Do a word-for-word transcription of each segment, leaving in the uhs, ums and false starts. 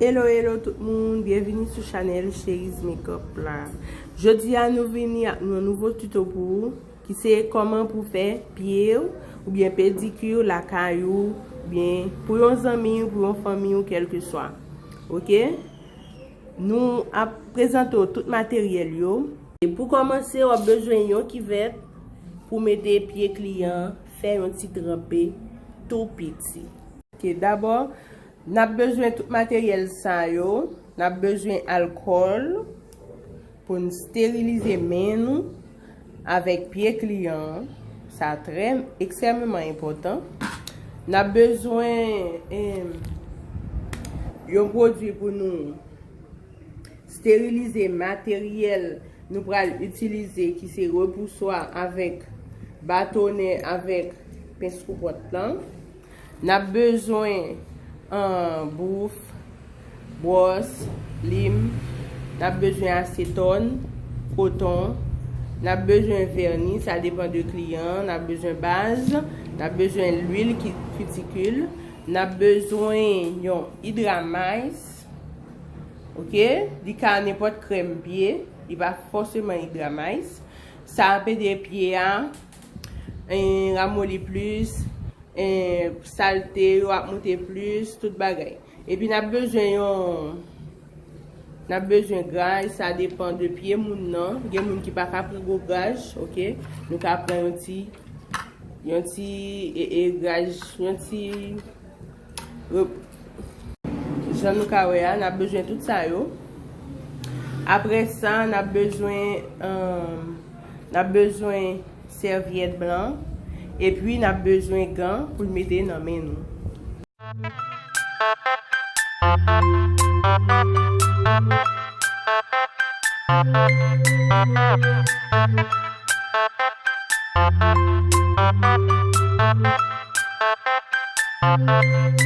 Hello, hello tout moun, byenvini sou chanèl Cherise Makeup la. Jodi a nou vini ak yon nouvo tuto pou ou, ki se kòman pou fè pye w, oubyen pedikir lakay ou, oubyen pou yon zanmi w, pou yon fanmi w, kèlkeswa. Oke? Nou ap prezante w tout materyèl yo. E pou kòmanse, w ap bezwen yon kivèt pou mete pye kliyan, fè yon ti tranpe tou piti. Oke, dabò, n ap bezwen tout materyèl sa yo. N ap bezwen alkòl pou n sterilize men nou avèk pye kliyan an. Sa trè ekstrèmeman enpòtan. N ap bezwen, em, yon pwodui pou nou sterilize materyèl nou pral itilize, ki se repouswa avèk batonè avèk pens koupòt lan. N ap bezwen, an, bouf, bwòs, lim. N ap bezwen asetòn, koton. N ap bezwen vèni, sa depann de kliyan an. N ap bezwen baz. N ap bezwen lwil ki-, kitikil. N ap bezwen yon Hydra Mice. Oke? Li ka nenpòt krèm pye. Li pa fòseman Hydra Mice. Sa ap ede pye a, en, ramoli plis, en, salte yo ap moute plis, tout bagay. Epi n ap bezwen yon, n ap bezwen graj, sa depann de pye moun nan. Gen moun ki pa ka pran gwo graj, oke? Nou ka pran yon ti, yon ti, e, e, graj, yon ti, re-, jan nou ka wè a, n ap bezwen tout sa yo. Apre sa, n ap bezwen, en, n ap bezwen sèvyèt blan, epi n ap bezwen gan pou n mete nan men nou.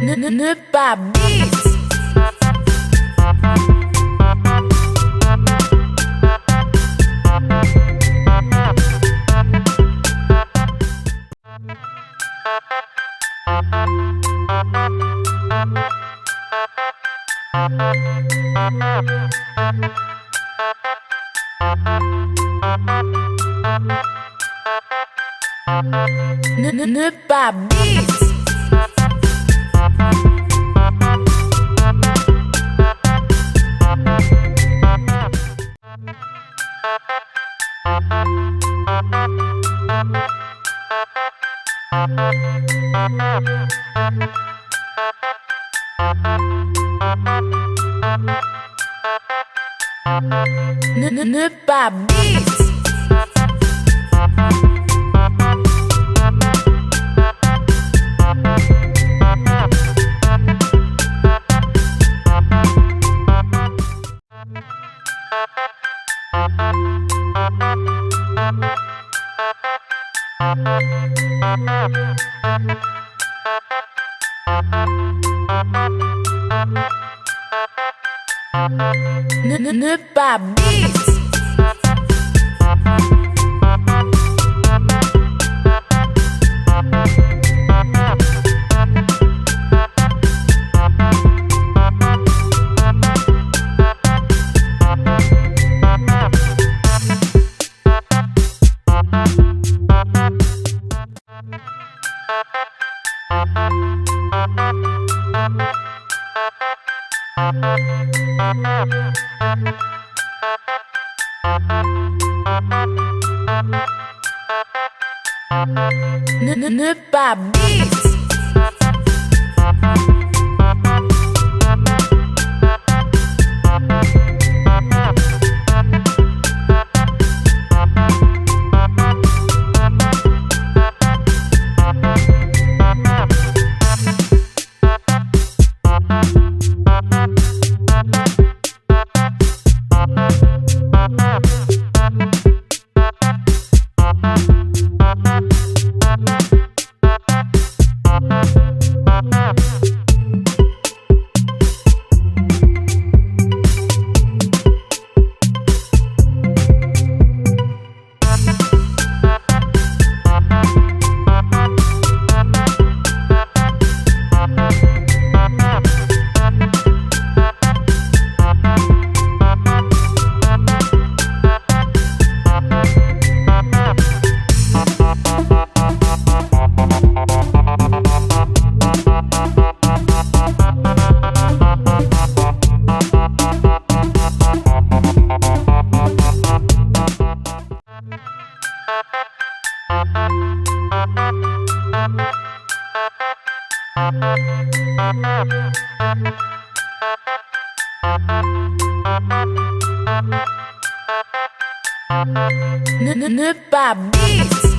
Ne, ne, ne pas beat. Ne, ne, ne pas beat. Ne, ne, ne pas beat. Ne, ne, ne pas beat. Ne, ne, ne pas beat. Ne, ne, ne pas bis.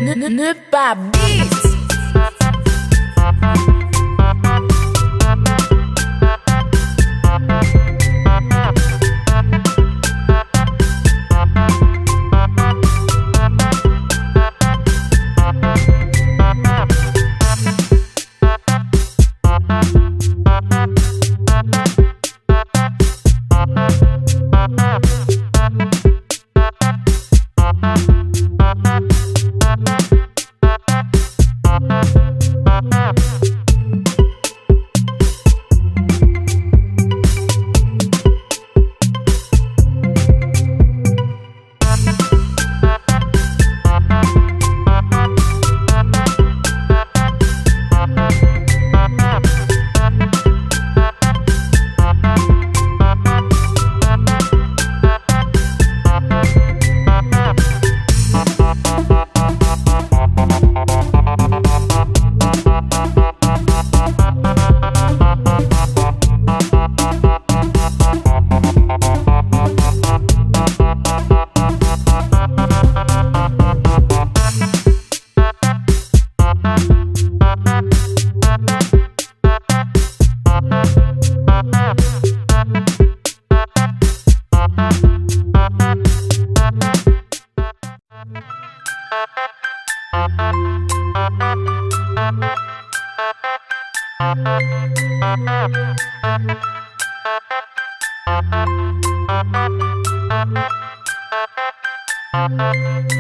Ne, ne, ne pas bis.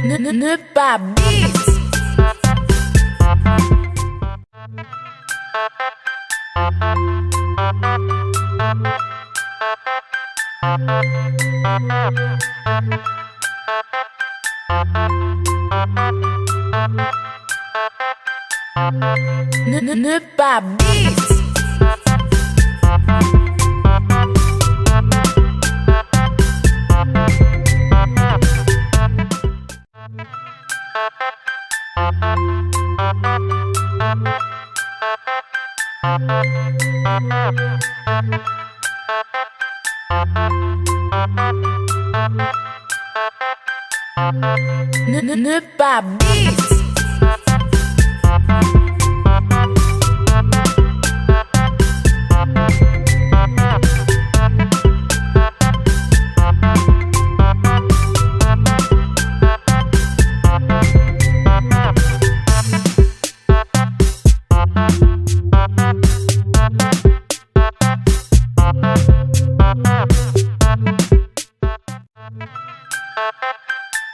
Ne, ne, ne pas bis. Ne, ne, ne pas bis. Ne, ne, ne pas bis.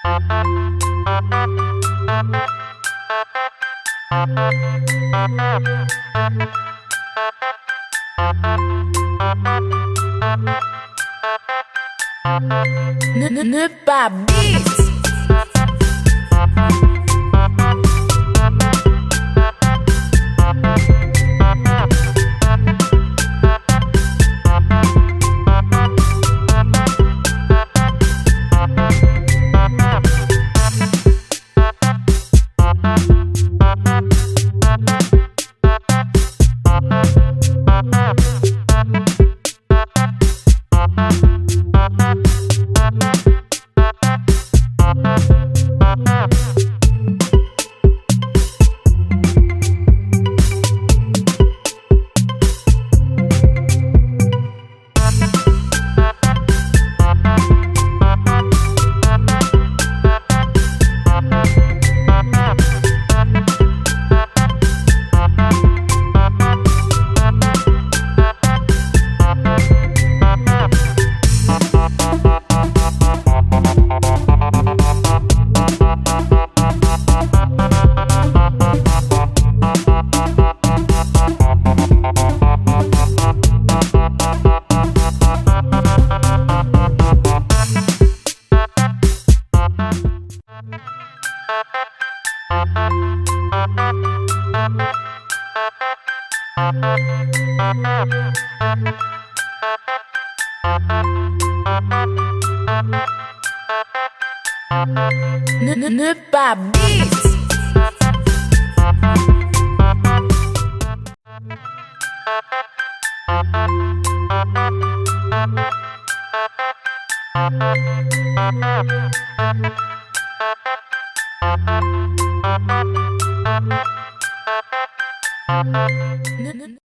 Ne, ne, ne pas bis. Ne, ne, ne pas bis. Ne, ne,